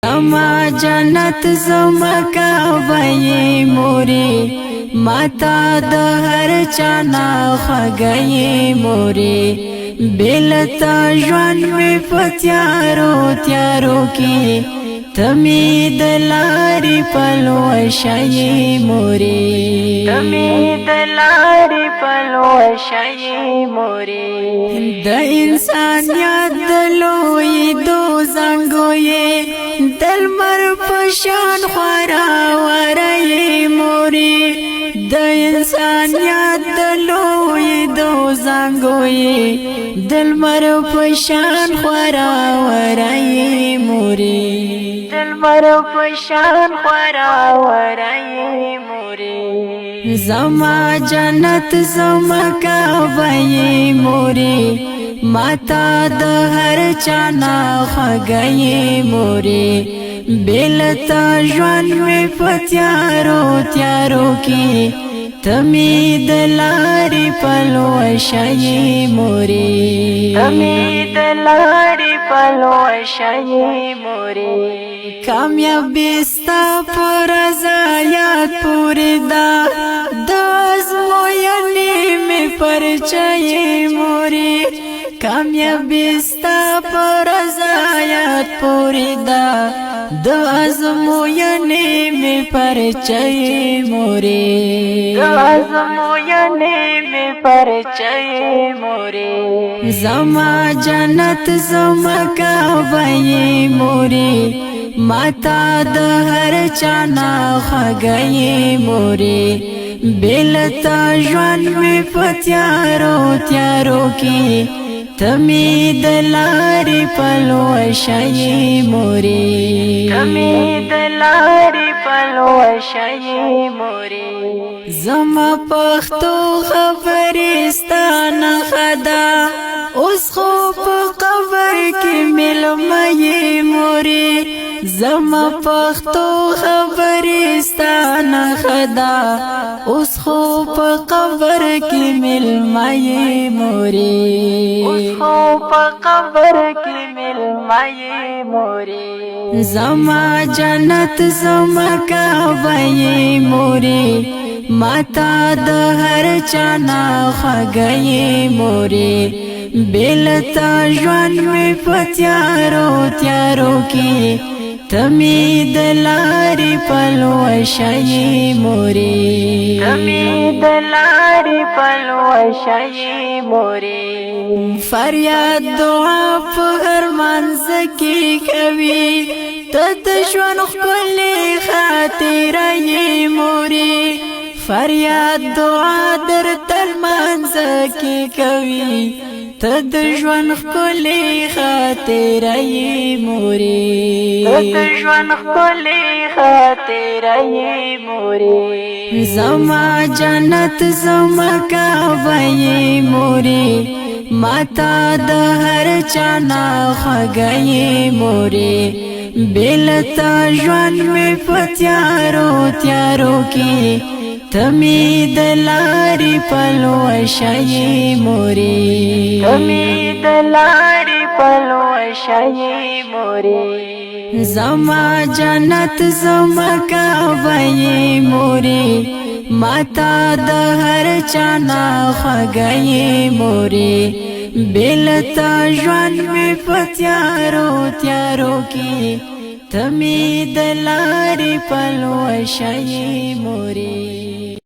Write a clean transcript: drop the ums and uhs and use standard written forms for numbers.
زما جنت زما کعبه یې مورې، ماته د هر چا نه خوږه یې مورې. بېله ژوند مې په تیارو تیارو کې، ته مې د لارې پلوشه یې مورې، ته مې د لارې پلوشه یې مورې. د انسانیت د لوی دو زنګو یې، د لمر په شان خورا وره یې مورې. د انسانیت د لوی دو زنګو یې، د لمر په شان خورا وره یې مورې، د لمر په شان خورا وره یې مورې. زما جنت زما کعبه یې مورې، ماته د هر چا نه خوږه یې مورې. بېله ژوند مې په تیارو تیارو کې، ته مې د لارې پلوشه یې مورې، ته مې د لارې پلوشه یې مورې. کامیابي ستا په رضایت پورې ده، د ازموینې مې پرچه یې مورې. کامیابي ستا په رضایت پورې ده، د ازموینې مې پرچه یې مورې، د ازموینې مې پرچه یې مورې. زما جنت زما کعبه یې مورې، ماته د هر چا نه خوږه یې مورې. بېله ژوند مې په تیارو تیارو کې، ته مې د لارې پلوشه یې مورې، ته مې د لارې پلوشه یې مورې. زما پښتو خبرې ستا نښه ده، اوس خو په قبر کې مېلمه یې مورې. زما پښتو خبرې ستا نښه ده، اوس خو په قبر کې مېلمه یې مورې، اوس خو په قبر کې مېلمه یې مورې. زما جنت زما کعبه یې مورې، ماته د هر چا نه خوږه یې مورې. بېله ژوند مې په تیارو تیارو کې، ته مې د لارې پلوشه یې مورې، ته مې د لارې پلوشه یې مورې. فریاد دعا په هر منځ کې کوي، ته د ژوند ښکلې خاطره یې مورې. فریاد دعا در تل منځ کې کوي، ته د ژوند ښکلې خاطره یې مورې، ته د ژوند ښکلې خاطره یې مورې. زما جنت زما کعبه یې مورې، ماته د هر چا نه خوږه یې مورې. بېله ژوند مې په تیارو تیارو کې، ته مې د لارې پلوشه یې مورې، ته مې د لارې پلوشه یې مورې. زما جنت زما کعبه یې مورې، ماته د هر چا نه خوږه یې مورې. بېله ژوند مې په تیارو تیارو کې، ته مې د لارې پلوشه یې مورې.